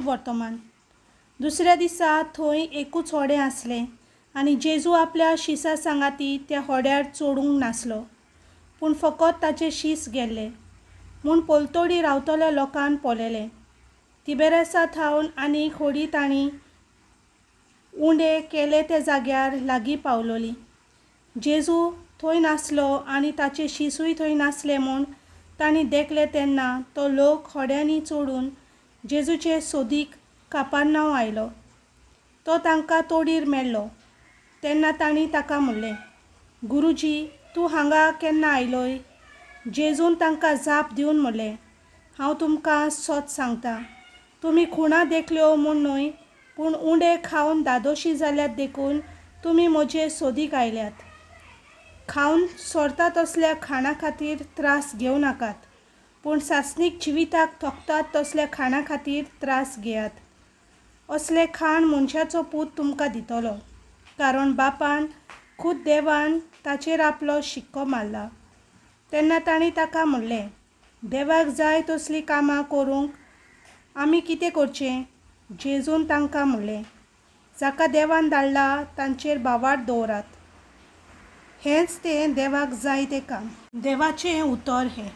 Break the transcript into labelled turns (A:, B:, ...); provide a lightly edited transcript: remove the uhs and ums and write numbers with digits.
A: शुभ वर्तमान. दुसऱ्या दिसा थंय एकूच होडें आसलें आनी जेजू आपल्या शिसां सांगाती त्या होड्यार चडूंक नासलो, पूण फकत ताचे शीस गेल्ले. म्हूण पलतडी रावतल्या लोकान पळयलें, तिबेरियासा थावन आनीक होडी तांणी उंडे केले त्या जाग्यार लागीं पावलोली. जेजू थंय नासलो आनी ताचे शिसूय थंय नासले म्हूण तांणी देखलें तेन्ना तो लोक होड्यांनी चडून जेजूचे सोदीक कापारनांव आयलो. तो तांकां तोडीर मेळ्ळो तेन्ना तांणी ताका म्हणलें, गुरुजी, तूं हांगा केन्ना आयलोय? जेजून तांकां जाप दिवन म्हणलें, हांव तुमकां सत सांगता, तुमी खुणा देखल्यो म्हूण न्हय, पूण उंडे खावन धादोशी जाल्यात देखून तुमी म्हजे सोदीक आयल्यात. खावन सोरता तसल्या खाणा खातीर त्रास घेवं नाकात, पूण सासणीक जिविताक थोकतात तसल्या खाणा खातीर त्रास घेयात. असलें खाण मनशाचो पूत तुमकां दितलो, कारण बापान, खूद देवान ताचेर आपलो शिक्को मारला. तेन्ना तांणी ताका म्हणलें, देवाक जाय तसलीं कामां करूंक आमी कितें करचें? जेजून तांकां म्हणलें, जाका देवान धाडला तांचेर भावार्थ दवरात, हेंच तें देवाक जाय तें काम. देवाचें उतर हें.